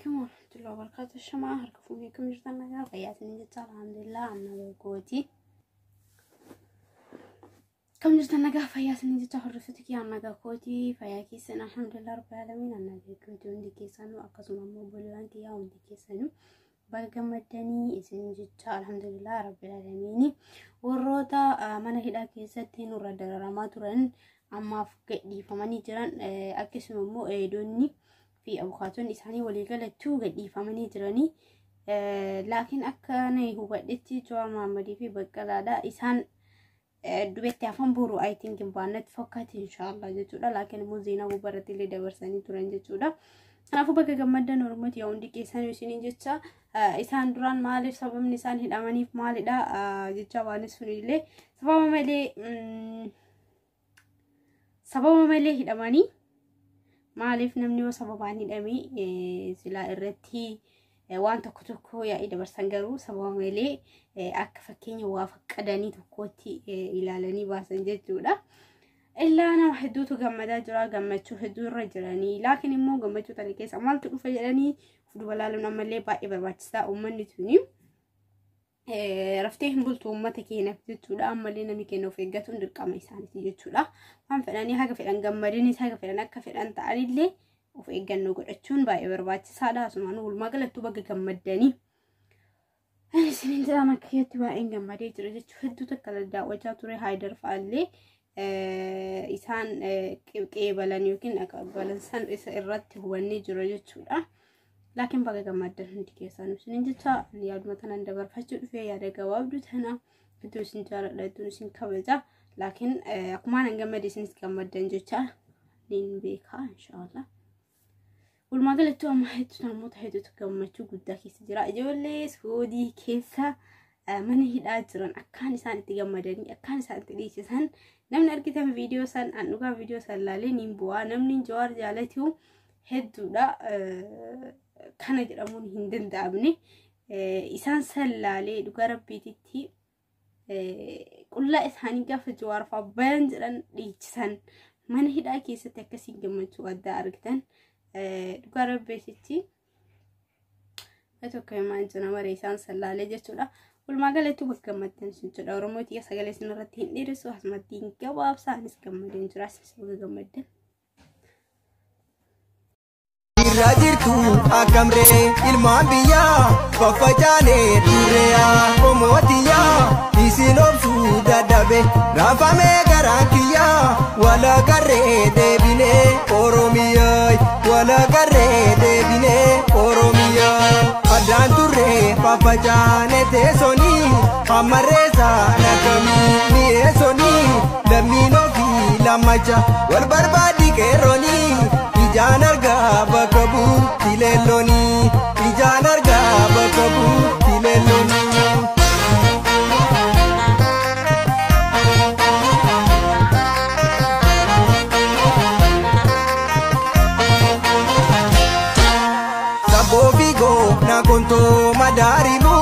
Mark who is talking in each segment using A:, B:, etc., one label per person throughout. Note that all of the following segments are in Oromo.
A: Alaikum warahmatullahi wabarakatuh. Shamaa harka fuunee akkam jirtan nagaa fayyaa isin jecha alhamdulillah anna gooti. Akkam jirtan nagaa fayyaa isin jecha hordoftoota kiyyaa nagaa kooti fayyaa keessan alhamdulillah rabbil alamin anna gooti hundi keessanuu akkasuma immoo obboleewwan kiyyaa hundi keessanuu baga gammaddanii isin jecha alhamdulillah rabbil alamin. Warroota mana hidhaa keessatti nurra dararamaa turan ammaaf gadhiifamanii jiran akkasuma immoo eedonni fi abukaatonni isaanii waliigalattuu gadhiifamanii jiranii. Laakiin akka ani hubadhetti Jawaar Mohammadii fi Baqqalaadha. Isaan dubetti hafan boru I think hin baannetti fakkaate inshaallah jechuudha. Laakiin immoo zeenaa gubbaarratti illee dabarsanii turan jechuudha. Kanaafuu bakka gammaddan Oromooti yaa hundi keessan isiniin jecha isaan duraan maaliif sababni isaan hidhamaniif maalidha jecha waan sunillee sababa malee hidhamanii maaliif namni yoo sababaan hidhamee silaa irratti waan tokko tokko yaa'ii dabarsan garuu sababa malee akka fakkeenya waa faqqadanii tokkotti ilaalanii baasan jechuudha. Illaa nama hedduutu gammadaa jira gammachuu hedduu irra jiranii laakiin immoo gammachuu tana keessa maaltu dhufa jedhanii of duba laaluun ammallee baay'ee barbaachisaa uummanni tuni. Raftee hin bultu uummata keenyaaf jechuudha. Ammallee namni keenya of eeggatuun dirqama isaaniiti jechuudha. Waan fedhanii haga fedhan gammadanis haga fedhan akka fedhan ta'anillee of eeggannoo godhachuun baay'ee barbaachisaadha. Asumaan walumaa galattuu baga gammaddanii. Ani isiniin jedhama akka kiyyatti baay'een gammadee jira jechuudha. Hedduu takka daawwachaa ture Haayidar fa'aallee isaan qeebalan yookiin aqabbalan san isa irratti hubannee jira jechuudha. Laakiin baga gammaddan hundi keessanuu isiniin jecha yaaduma tanaan dabarfachuu dhufee yaada gabaabduu tana hedduu isin jaaladha hedduun isin kabaja. Laakiin akkuma anan gammade isinis gammaddan jecha niin beeka inshaallah. Walumaa galatti amma hedduu namoota hedduutu gammachuu guddaa keessa jira. Ijoollee Suudii keessa mana hidhaa jiran akkaan isaan itti gammadanii akkaan isaan itti dhiichisan namni argitan viidiyoo san an dhugaa viidiyoo san laalee niin bu'aa namni Jawaar jaalatu hedduudha. Kana jedhamuun hin danda'amne isaan san laalee dhugaa rabbiititti qullaa isaanii gaafa Jawaar fa'aa bayan jedhan dhiichisan mana hidhaa keessatti akkasiin gammachuu addaa argitan dhugaa rabbiititti tokko himaan jira maree isaan san laalee jechuudha. Walumaa galatti bakka gammaddan sun jedha Oromoo xiyya sagalee isin irratti hin dheeressu asumatti hin gabaabsa anis gammadeen jira isinis bakka gammaddan.
B: Irra jirtu akkamree ilmaan biyyaa faffacaanee turreeyaa qomootiyyaa isin obsuu dadhabe raafamee garaan kiyyaa walagarree deebinee Oromiyaa walagarree deebinee Oromiyaa addaan turree faffacaanee teessonii hammarreessaa nakkamii mi'eessonii lammiin ofii lammacha wal barbaaddi qeerroonii. Ijaan argaa bakka buuti leelloonii. Ijaan argaa bakka buuti leelloonii. Sabboo fiigoo na kontoo madaarimu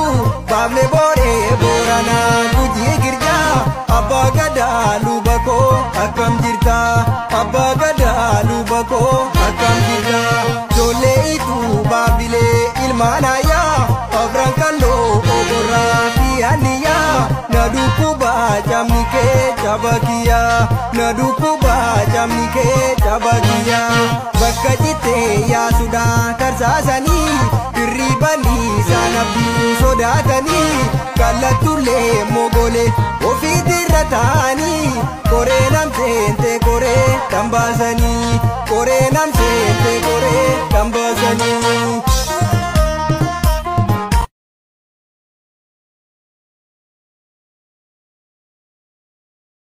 B: baafne booree booranaa gujii girjaa abbaa gadaa luba koo akkam jirta abbaa gadaa luba koo akkam jirta ijoollee ituu baabilee ilmaan ayyaa afran kalloo oborraa fi anniyaa na dhukkuba camni kee caba kiyyaa na dhukkuba camni kee caba kiyyaa bakka cittee yaasuudhaan tarsaasanii hirribanii isaan abdii sodaatanii kallattuullee mogolee ofiitirra taa'anii koree namseente koree tambaasanii koree namseente koree tambaasanii.